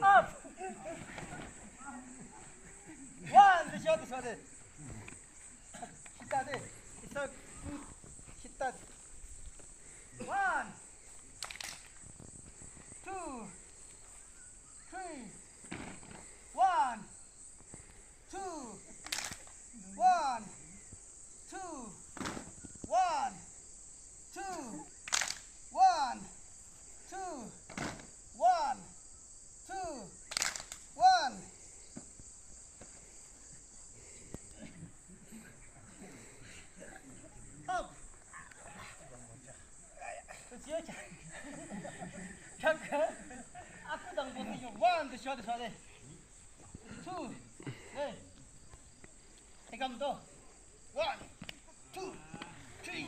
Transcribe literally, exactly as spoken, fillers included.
Up. One, the shot, the shot. Shita de. Isa, shita. One. Two. Three. One. Two. One. Two. One. Two. One. Two. One. Two. One. Up. One, the shot, the shot. Two. Hey. Take him, go. One, two, three.